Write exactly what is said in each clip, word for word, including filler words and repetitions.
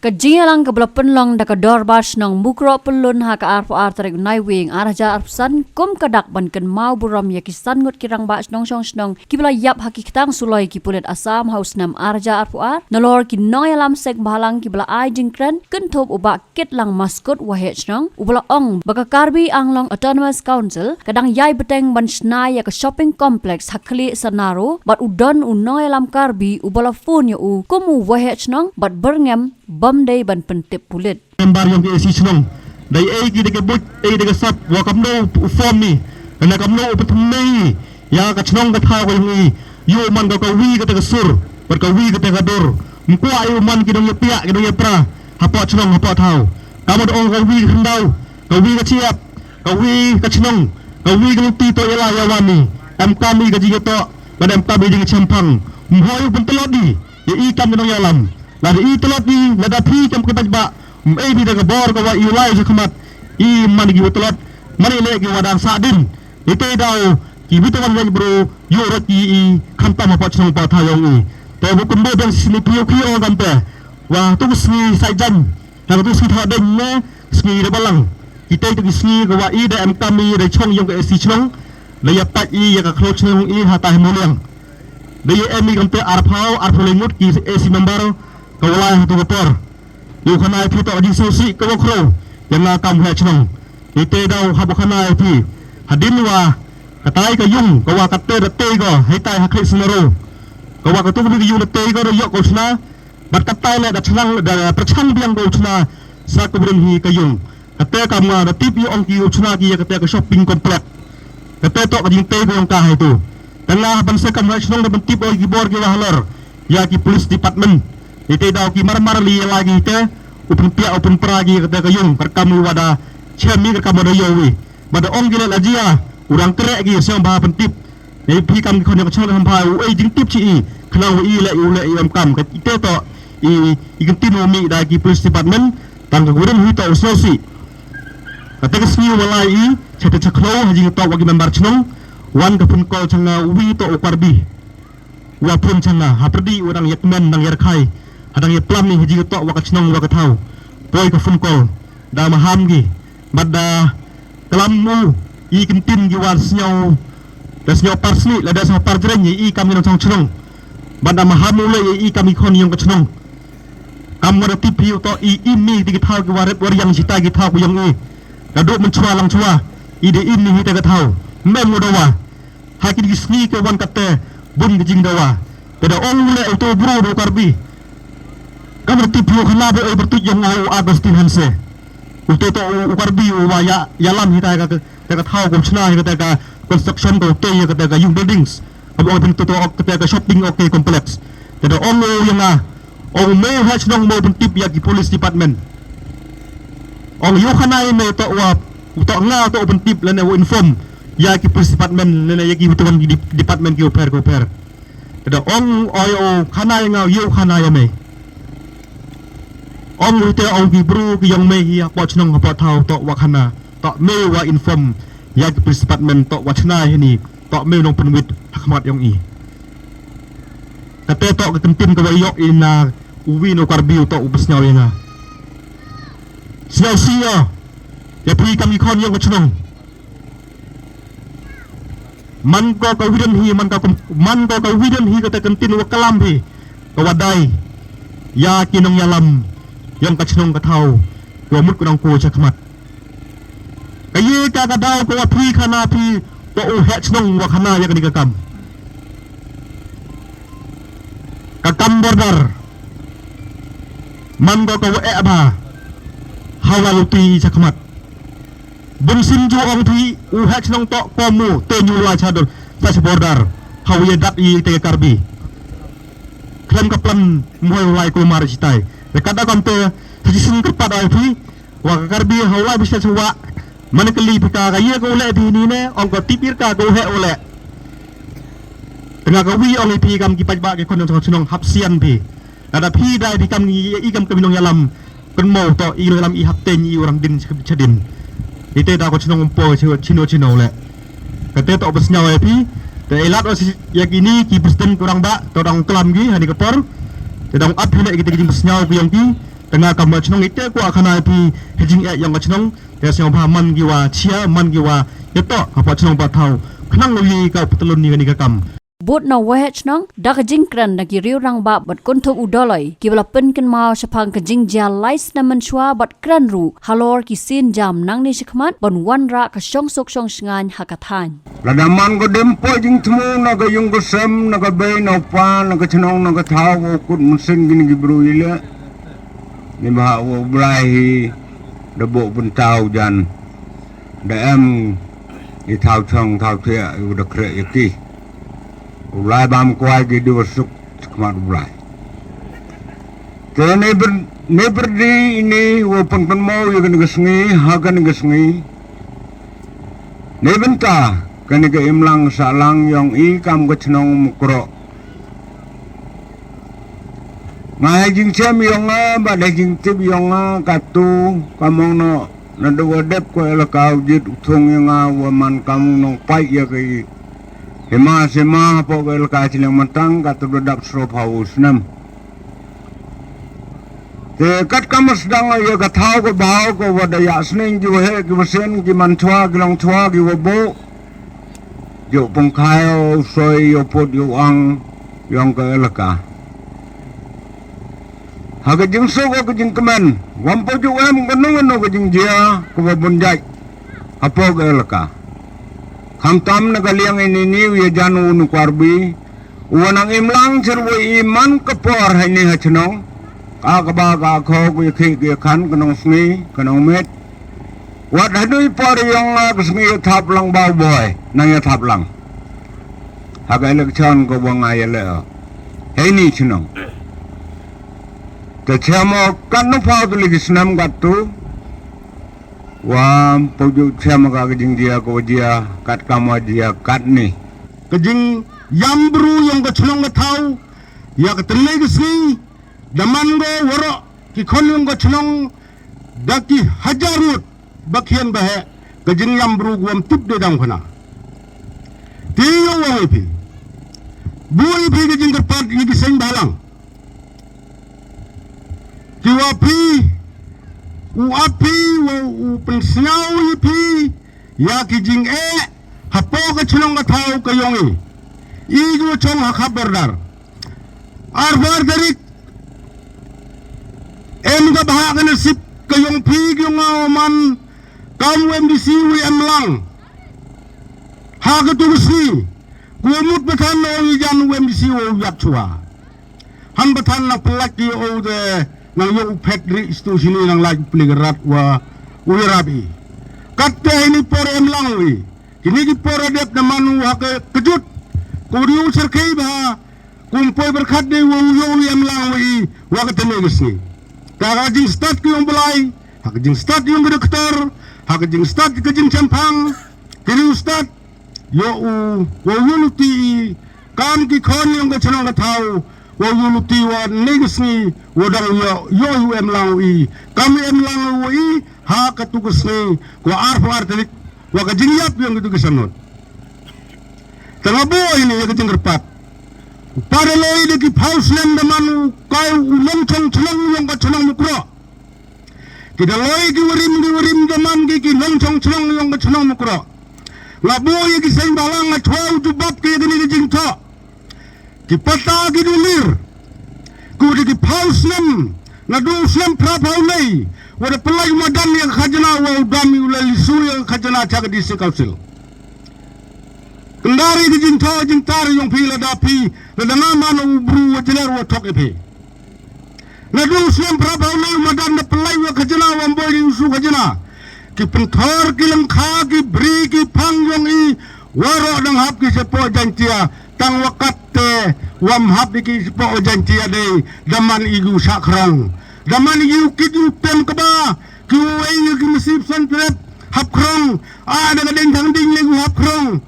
Ka jingïalang kaba la pynlong da ka Dorbar Shnong Mukroh Pyllun ha ka arphew ar tarik u Naiwieng ar hajar arphew san kum ka dak ban kynmaw burom ïa ki san ngut ki rangbah shnong shong shnong kiba la ïap ha ki ktang suloi ki pulit Assam ha u snem ar hajar arphew ar, nalor ki nongïalam seng bhalang kiba la ai jingkren, kynthup u Bah Kitlang Maskut, Waheh Shnong, uba la ong ba ka Karbi Anglong Autonomous Council ka dang ïai bteng ban shna ïa ka shopping complex ha khlieh Sanaro, bad u don u nongïalam Karbi uba la phone ïa u kum u Waheh Shnong bad byrngem bym dei ban pyntip pulit. Member ïong ka A C Shnong, da ïa ei ki da ka buit, ei da ka sap, wa kamno u form ni, na kamno u pynthame ïa ka shnong ka thaw ka ïong i, ïoh man ka kawi kata ka sur bad kawi kata ka dur. Ym kwah ïoh man ki nongïapiah ki nongïapra hapoh shnong hapoh thaw. Ka mut ong kawi ka khyndaw, kawi ka chiap, kawi ka shnong, kawi ka luti to ïa la ïa wan i. Em kam i ka jingïatoh bad em kam i jingshemphang. Ym hoi u pyntlot i ïa i kam ki nongïalam. Lada i tlot i, lada phi kam ki paidbah, ym ei phi da ka bor ka wa i lai sha khmat, i man ki wa tlot, man i leh ki wa dang sah din. Ite daw ki wa tlot wan leh bro, ïoh rot ki i khamtam hapoh shnong hapoh thaw ïong i. Te bu kumba dang sini phi u ki ong kamte. Wa tu ka sngi Saitjaiñ, ha ka tu sngi Thohdieng ne sngi Rebalang. Kita itu ki sngi ka wa i da em kam i da chong ïong ka A C shnong. Da ïa pat i ïa ka khlot shnong i ha ta hi muliang. Da ïa em i kamte arphew, arphew le ngut ki A C member ka wa lai ha tu ka por. Ïa u khana ïa phi to ka jingsngewsih ka wa khrew ïa nga kam Waheh Shnong. Ite daw hap u khana ïa phi. Hadien wa katai ka ïung ka wa katte da te ko, hei tai ha khlieh Sanaro. Ka wa ka tu ka ïung da te ko da ïoh ka u shna. Bad katai le da chlang da pyrchang biang ka u shna sa ka brin hi ka ïung. Kate kam nga da tip ïa ong ki u shna ki ïa kate ka shopping complex. Kate to ka jingtei ka ïong ka hai tu. Te nga ban sa kam Waheh Shnong da ban tip oi ki bor ki wa halor ïa ki police department. Ite daw ki mar mar li ïa la ki te u pynpiah u pynpra ki ïa kate ka ïung, kar kam i wa da chem i kar kam wa da ïoh wi. Ba da ong ki le la jia u dang kreh ki sngewbha pyntip. Ïa phi kam ki khon ïong ka shnong da hambha u ei jingtip chi i khnang wa i le u le i em kam ka ite to i i kyntin u mih da ki police department. Tang ka gudam hi to u sngewsih. Kata ka sngi u wa lai i, chate cha khlo ha jingtoh wa ki member chnong, wan ka phone call cha nga u wi to u Karbi. Wa phone cha nga, ha pyrdi u dang ïa kmen dang ïa rkhai, ha dang ïa plam i ha jingtoh wa ka chnong wa ka thaw. Poi ka phone call, da maham gi, bad da klam u i kyntin gi wa sngew, da sngew par sni, la da sngew par jreng i, i kam i nong chnong. Bad da maham u le i, i kam i khon ïong ka chnong. Kam wa da tip hi u to i imi di ki thaw ki wa rep wa riang sita ki thaw ku ïong i. Ka duk mynchwa langchwa i di imi hi te ka thaw. Mem u dawa. Ha ki di ki sngi ka wan kate bun ki jing dawa. Te da ong u le u to bru du Karbi. Kam da tip hi u khana be oi bertuj ïong u Augustine Hanse. U te to u Karbi u wa ya ya lam hi te ka te ka thaw ku chna hi te ka construction ko te ka te ka yung buildings. Ka bong pyntu to ok te ka shopping ok complex. Te da ong u ïa nga. Ong me ha chnong mo pyntip ïa ki police department. Ong ïoh khana ïa me to wa to nga to pyntip lane wa inform ïa ki police department lane ïa ki tuan ki department ki uper ki uper. Te da ong oi o khana ïa nga ïoh khana ïa me. Ong wi te ong ki bru ki ïong me hi hapoh chnong hapoh thaw to wa khana to me wa inform ïa ki police department to wa chna hi ni. To me nong pynwit ha khmat ïong i. Kate to ka kyntin ka wa ïoh i na u wi no Karbi u to u bsngaw ïa nga. Sngewsih ïa phi kam i khon ïong ka chnong. Man ko ka widan hi man ka man ko ka widan hi kate kyntin wa kalam hi. Ka wa dai ïa ki nong ïalam ïong ka chnong ka thaw. Wa mut ku nong ko cha khmat. Ka ye ka ka daw ka wa phi khana phi ka u heh chnong wa khana ïa ka ni ka kam. Ka kam border man ko ka wa eh ba ha wa luti cha khmat. Bun sim ju ong phi u heh chnong to ko mu te nyu la cha dol sa cha border ha wa ye dat i te ka Karbi. Khlem ka plan mhoi u lai kulmar chitai. Te ka da kam te sa chi sin kyrpad ai phi. Wa ka Karbi ha u lai bishna chwa. Mana kali pika ka ye ka u le phi ni ne ong ka tipir ka ka u heh u le. Tengah ka wi ong i phi kam ki paidbah ki khon chnong chnong hap sian phi. Lada phi dai phi kam i kam ka binong ïalam. Kan mo to i lo ïalam i hap ten i orang din chadin. Ite da ko chnong umpo chino chino le. Kate to bsnyaw ai phi. Te ilat o si yak ini ki president kurang ba to dang klam gi hani ka por. Te dang ap hi le kita ki jing bsnyaw ki yong ki. Tang nga kam ka chnong ite kwah khana ïa phi ha jingeh ïong ka chnong. Te sngewbha man ki wa chia, man ki wa ïa to ha pa chnong pa thaw. Khnang wi ka patlun ni ka ni ka kam. Bud na waheh chnong da ka jingkren da ki riew rangbah bad kynthup u Doloi ki ba la pynkynmaw shaphang ka jingjia lai snem mynshuwa bad kren ruh halor ki sien jam nangne shakhmat ban wanrah ka shongsuk shongshngaiñ ha ka thaiñ. Lada man ka dem poi jingthmu na ka yung ka sem, na ka bei na u pa, na ka chnong na ka thaw, u kut mynsiem kine ki bru ïa le. Ni ba u Blai hi da bok bynta u jan. Da em i thaw chong thaw thiah i u da khreh ïa ki. U lai bam kwai ki du suk khmat u Blai. Te ne ber ne berdi ini u pynpynmo ïa kane ka sngi ha kane ka sngi. Ne bynta kane ka imlang sahlang ïong i kam ka chnong Mukroh. Nga ha jingchem ïong nga bad ha jingtip ïong nga katu ka mong noh. Naduh wa dep ko elaka u jied u thung ïa nga wa man kam u nongpait ïa ka i hima sima hapoh ka elaka Chilliang Mantang katu da dap sro phaw u snem. Te kat kam sdang ïa ka thaw ka bhaw ka wa da ïa sneng ki wa heh ki wa sen ki man chwa ki long chwa ki wa bo. Ïoh pynkhai u soi ïoh put ïoh ang ïong ka elaka. Ha ka jingsuk ha ka jingkmen wam po ju em kano kano ka jingjia ka wa bun jait hapoh ka elaka. Khamtam na ka liang ini ni u ïa jan u nu kwarbi u wa nang imlang cherwei i man ka por ha ini ha chnong. Ka ka ba ka kho ku ïa khi ki khan ka nong sngi ka nong met. Wat haduh i por ïong nga ka sngi ïa thap lang ba u boi nang ïa thap lang. Ha ka election ka wa nga ïa le. Hei ni chnong. Te chem o kat nu phaw tu lagi snam kat tu. Wa pau ju chem ka ka jing dia ka wa dia kat kam wa dia kat ni. Ka jing yam bru ïong ka chnong ka thaw. Ïa ka tenei ka sngi. Da man go waroh ki khon ïong ka chnong da ki hajar ngut ba khian ba heh ka jingïam bru guam tip de dang khana. Te ïoh wang ïa phi. Buh ïa phi ka jingkyrpad ïa ki seng bhalang. Ki wa phi u ap phi wa u pynsngew ïa phi ïa ki jingeh hapoh ka chnong ka thaw ka ïong i. I ki wa chong ha khap bordar. Arphew ar tarik. Em ka bha ka nasib ka ïong phi ka ïong nga wa man kam u M D C u em lang. Ha ka tu ka sngi ku mut pathan na ong i jan u M D C u ïap chwa. Han pathan na pynlait ki u de nang ïoh u phet ri stu sini nang lait pli rat wa u ïarap i. Kat te ini por em lang u i. Kini ki por dep na man u ha ka kejut. Ku ri u serkei bha. Kum poi berkat de wa u ïoh u em lang wa i wa ka tene ka sngi. Ta ka jingstad ki ong belai ha ka jingstad ïong ka doktor ha ka jingstad ka jingchempang. Ki ri u stad ïoh u wa u ïoh luti i kam ki khon ïong ka chnong ka thaw wa u ïoh luti wa ne ka sngi wa dang ïoh ïoh u em lang wa i kam em lang wa i ha ka tu ka sngi wa arphew ar tarik. Wa ka jingïap ïong ka tu ka sanot. Tang abo ini ïa ka jingkyrpad. Pada loi da ki phaw snem da man u kai u long chong chnong ïong ka chnong Mukroh. Ki da loi ki warim ki warim da man ki ki long chong chnong ïong ka chnong Mukroh. Nga bo ïa ki seng balang nga chwa u jubab ki ïa kani ka jingthoh. Ki pata ki dulir. Ku da ki phaw snem na du snem phra phaw lei. Wa da pelai madan ïa ka khajana wa u dam ïa u lali su ïa ka khajana cha ka D C Council. Kendari ki jingthoh jingtar ïong phi lada phi lada nga man u bru wa jeler wa thok ïa phi. Naduh u snem phra phaw lei u madan da pynlait wa khajana wa mboi ri u su khajana. Ki pynthor ki lyngkha ki bri ki phang ïong i waroh dang hap ki shapoh Jaintia tang wa kat te wam hap ki shapoh Jaintia dei da man i gu shah khrong. Da man i gu kit u tem kaba ki u wei ki nasib san trep hap khrong a da ka ding thang ding le gu hap khrong.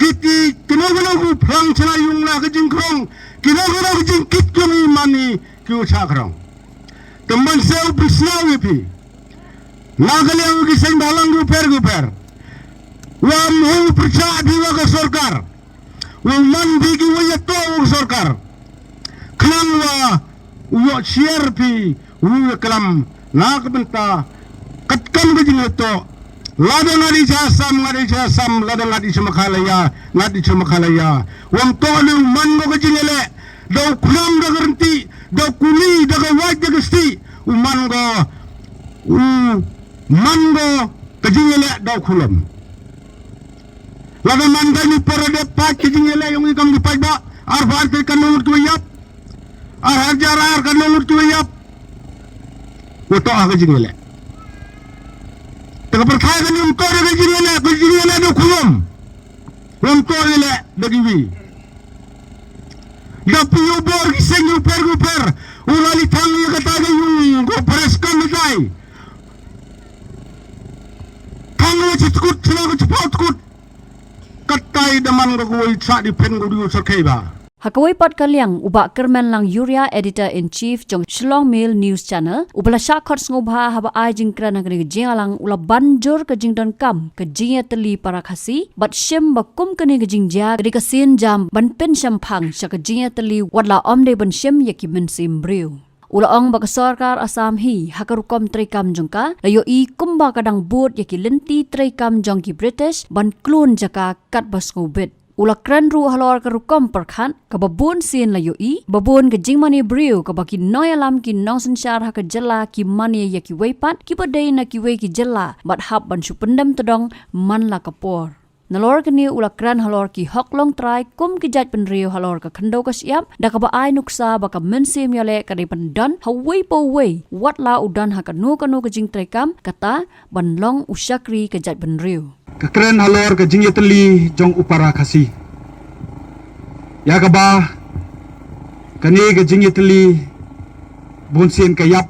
Kiti kino kino ku phlang chna yung la ka jingkrong kino kino ka jingkit kyong i mani ki u cha krong. Tymban se u prisna u phi. Na ka liang ki seng balang ku per ku per. Wa mu percha di wa ka sorkar. Wa man di ki wa yato wa ka sorkar. Khnang wa u yo chier phi. U ïaklam na ka bynta katkam ka jingïatoh. Lada nga dei sha Assam, nga dei sha Assam, lada nga dei sha Meghalaya, nga dei sha Meghalaya. Wam toh leh u man ko ka jingïaleh da u khlem da ka rynti, da u kuli, da ka wait, da ka sti. U man ko, u man ko ka jingïaleh da u khlem. Lada man ka ni para dep pat ka jingïaleh ïong i kam ki paidbah. Arphew ar te kan nong tu yap. Ar hajar ar kan nong tu yap. Wa toh ha ka jingïaleh. Te ka pyrthai kan ym toh da ka jingïaleh, ka jingïaleh da u khlem. Ym toh ïaleh da ki wi. Da phi u bor ki seng u per u per. U la li thang ïa kata ka yung ko press kan tai. Thang ïa chi tkut, chi la ko chi pau tkut. Katai da man ka kawei sa di pen ko di u sarkhei ba. Ha kawei pat ka liang, u Bah Kyrmenlang Uriah, Editor in Chief jong Shillong Mail News Channel, u ba la shah khot sngewbha haba ai jingkren ha kane ka jingïalang, u la ban jur ka jingdonkam ka jingïatylli para Khasi, bad shim ba kum kane ka jingjia ka dei ka sienjam ban pynshemphang sha ka jingïatylli, wat la ym dei ban shim ïa ki mynsiem briew. U la ong ba ka sorkar Assam hi, ha ka rukom treikam jong ka, la ïohi kumba ka dang bud ïa ki lynti treikam jong ki British ban klun jaka katba sngewbit. U la kren ruh halor ka rukom pyrkhat kaba bun sien la ïohi, ba bun ka jingmane briew kaba ki nongïalam, ki nongsynshar ha ka jylla ki mane ïa kiwei pat kiba dei na kiwei ki jylla, bad hap ban shu pyndem tdong man la ka por. Nalor kane u la kren halor ki hok longtrai kum ki jaitbynriew halor ka khyndew ka shyiap, da kaba ai nuksa ba ka mynsiem ïaleh ka dei ban don ha uwei pa uwei, wat la u don ha kano kano ka jingtreikam, kata ban long u shakri ka jaitbynriew. Ka kren halor ka jingïatylli jong u para Khasi. Ïa kaba kane ka jingïatylli bun sien ka ïap,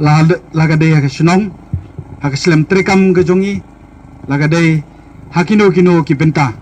la, la ka dei ha ka shnong, ha ka shlem treikam ka jong i, la ka dei ha kino kino ki bynta.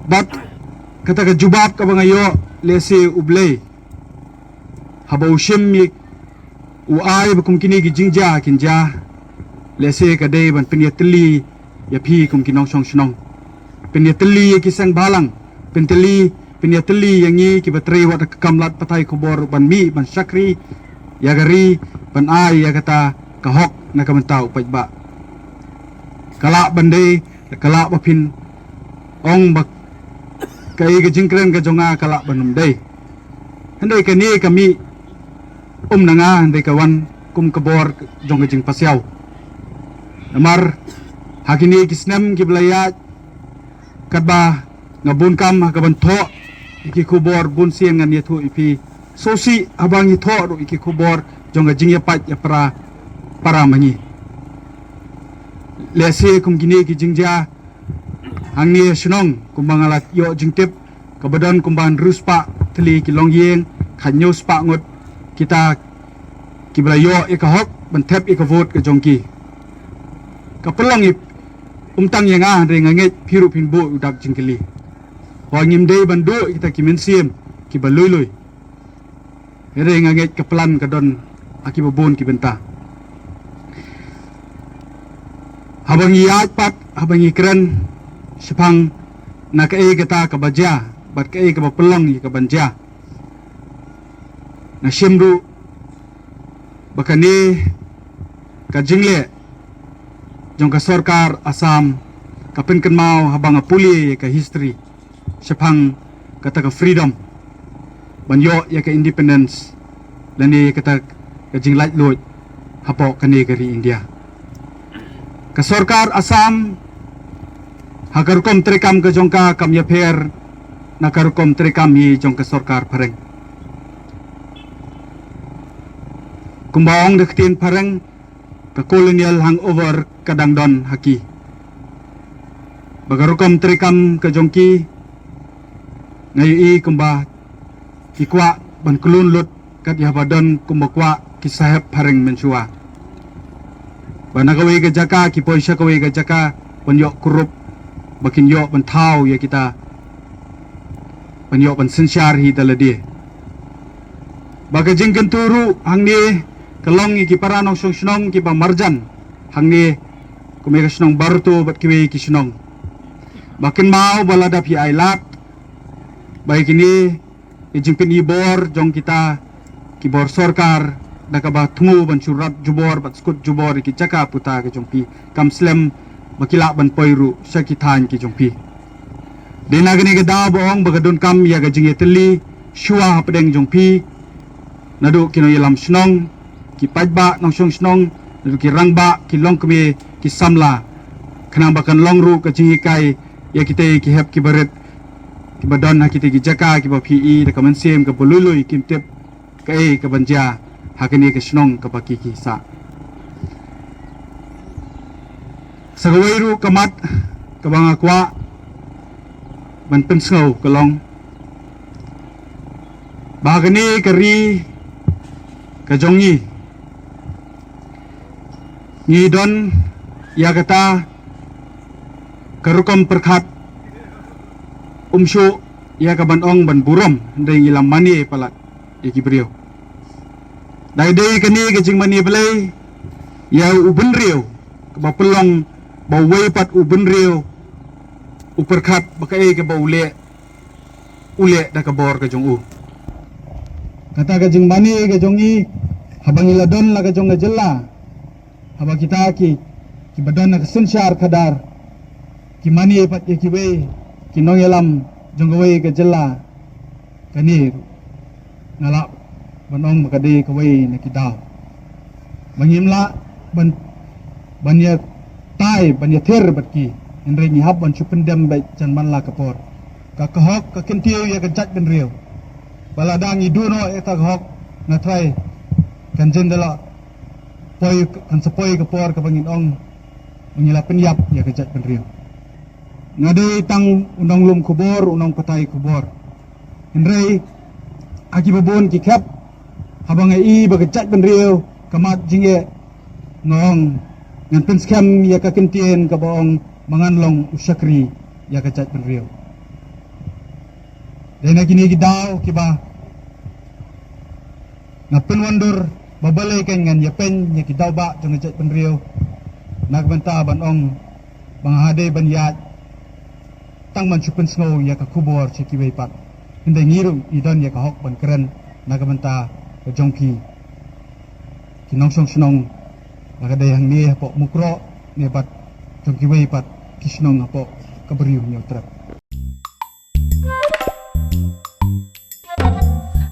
Bad kata ka jubab kaba nga ïoh, lehse U Blei, haba u shim ïa, u ai ba kum kine ki jingjia kin jia, lehse ka dei ban pynïatylli ïa phi kum ki nongshong shnong. Pynïatylli ïa ki seng bhalang, pyntylli, pynïatylli ïa ngi kiba trei wat ha ka kam lad pathai khubor ban mih ban shakri ïa ka ri, ban ai ïa kata ka hok na ka bynta u paidbah. Ka lah ban dei, ka lah ba phin ong ba kaei ka jingkren ka jong nga ka lah ban ym dei. Hynrei kane ka mih ym na nga, hynrei ka wan kum ka bor jong ka jingpasiaw. Namar ha kine ki snem kiba la ïaid, katba nga bun kam ha kaban thoh ïa ki khubor, bun sien ngan ïathuh ïa phi. Sngewsih haba ngi thoh ruh ïa ki khubor jong ka jingïapait ïa para, para ma ngi. Lehse kum kine ki jingjia hangne ha shnong, kumba nga la ïoh jingtip, kaba don kumba hynriew spah tylli ki longïing, khathynñiew spah ngut kita kiba la ïoh ïa ka hok ban thep ïa ka vote ka jong ki. Ka pynlong ïa, ym tang ïa nga, hynrei nga ngeit phi ruh phin buh u dak jingkylli. Hooid, ngim dei ban duh ïa kita ki mynsiem kiba lui lui. Hynrei nga ngeit ka plan ka don ha kiba bun ki bynta. Haba ngi ïaid pat, haba ngi kren shaphang na kaei kata kaba jia bad kaei kaba pynlong ïa kaban jia, nga shim ruh ba kane ka jingleh jong ka sorkar Assam ka pynkynmaw, haba nga pule ïa ka history shaphang kata ka freedom ban ïoh ïa ka independence lane ïa kata ka jinglaitluid hapoh kane ka ri India. Ka sorkar Assam ha ka rukom treikam ka jong ka kam ïapher na ka rukom treikam hi jong ka sorkar phareng. Kumba ong da ka ktien phareng, ka colonial hangover ka dang don ha ki. Ba ka rukom treikam ka jong ki, nga ïohi kumba ki kwah ban khlun lut kat ïa ba don kumba kwah ki sahep phareng mynshuwa. Ba na kawei ka jaka ki poi sha kawei ka jaka ban ïoh kurup, ba kin ïoh ban thaw ïa kita, ban ïoh ban synshar hi da lade. Ba ka jingkyntu ruh hangne ka long ïa ki para nongshong shnong kiba marjan hangne, kum ïa ka shnong Barto bad kiwei ki shnong. Ba kynmaw ba lada phi ai lad, ba ïa kine Ki jingpyni bor jong kita ki bor sorkar da kaba thmu ban shu rat jubor bad skud jubor ïa ki jaka puta ka jong phi, kam slem ba ki lah ban poi ruh sha ki thaiñ ki jong phi. Dei na kane ka daw ba ong ba ka donkam ïa ka jingïatylli shuwa hapdeng jong phi, naduh ki nongïalam shnong, ki paidbah nongshong shnong, naduh ki rangbah, ki longkmie, ki samla, khnang ba kan long ruh ka jinghikai ïa kita ki hep ki barit kiba don ha kita ki jaka kiba phi i da ka mynsiem kaba lui lui, kim tip kaei kaban jia ha kane ka shnong kaba ki ki sah. Sa kawei ruh ka mat kaba nga kwah ban pynsngew ka long ba ha kane ka ri ka jong ngi, ngi don ïa kata ka rukom pyrkhat, um shuh ïa ka ban ong ban burom, hynrei ngi la mane palat ïa ki briew. Da dei kane ka jingmane Blei ïa u bynriew kaba pynlong ba uwei pat u bynriew u pyrkhat ba kaei kaba u leh, u leh da ka bor ka jong u. Kata ka jingmane ka jong ngi, haba ngi la don la ka jong ka jylla, haba kita ki, kiba don ha ka synshar khadar ki mane pat ïa kiwei ki nongïalam jong kawei ka jylla, kane ruh nga lah ban ong ba ka dei kawei na ki daw ba ngim lah ban, ban ïatai, ban ïathir bad ki, hynrei ngi hap ban shu pyndem beit jan man la ka por. Ka, ka hok ka kyntiew ïa ka jaitbynriew. Ba lada ngi duh noh ïa kata ka hok, nga tharai kan jin da la poi, kan sa poi ka por kaba ngin ong ba ngi la pynïap ïa ka jaitbynriew. Nga dei tang u nonglum khubor, u nongpathai khubor. Hynrei ha kiba bun ki khep, haba nga i ba ka jaitbynriew ka mad jingeh, nga ong ngan pynskhem ïa ka kyntien kaba ong ba ngan long u shakri ïa ka jaitbynriew. Dei na kine ki daw kiba nga pynwandur ba balei kan ngan ïapeiñ ïa ki daw ba jong ka jaitbynriew, na ka bynta ban ong ba nga ha dei ban ïaid tang ban shu pynsngew ïa ka khubor sha kiwei pat, hynrei ngi ruh ngi don ïa ka hok ban kren na ka bynta ka jong ki, ki nongshong shnong, la ka dei hangne hapoh Mukroh ne bad jong kiwei pat ki shnong hapoh ka Bri u Hynñiewtrep.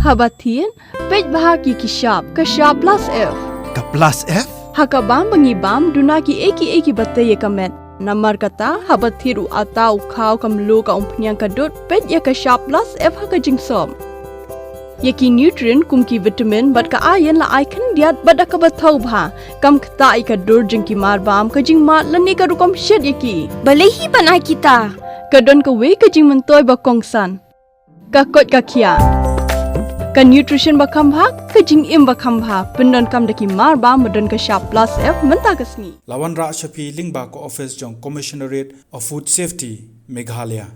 Haba thied, peit bha ki ki shap, ka shap plus F. Ka plus F? Ha ka bam ba ngi bam, duna ki ei ki ei kiba tei ïa ka met. Namar kata, haba thied u atta, u khaw, ka mluh, ka umphniang, ka dud, peit ïa ka shap plus F ha ka jingsop. Ïa ki nutrient kum ki vitamin bad ka iron la ai khyndiat bad da kaba thaw bha. Kam ktah ïa ka dur jong ki marbam, ka jingmad lane ka rukom shet ïa ki. Balei hi ban ai kita? Ka don kawei ka jingmyntoi ba kongsan. Ka koit ka khiah. Ka nutrition ba kham bha, ka jingim ba kham bha, pyndonkam da ki marbam ba don ka shap plus F mynta ka sngi. La wanrah sha phi lyngba ka office jong Commissionerate of Food Safety, Meghalaya.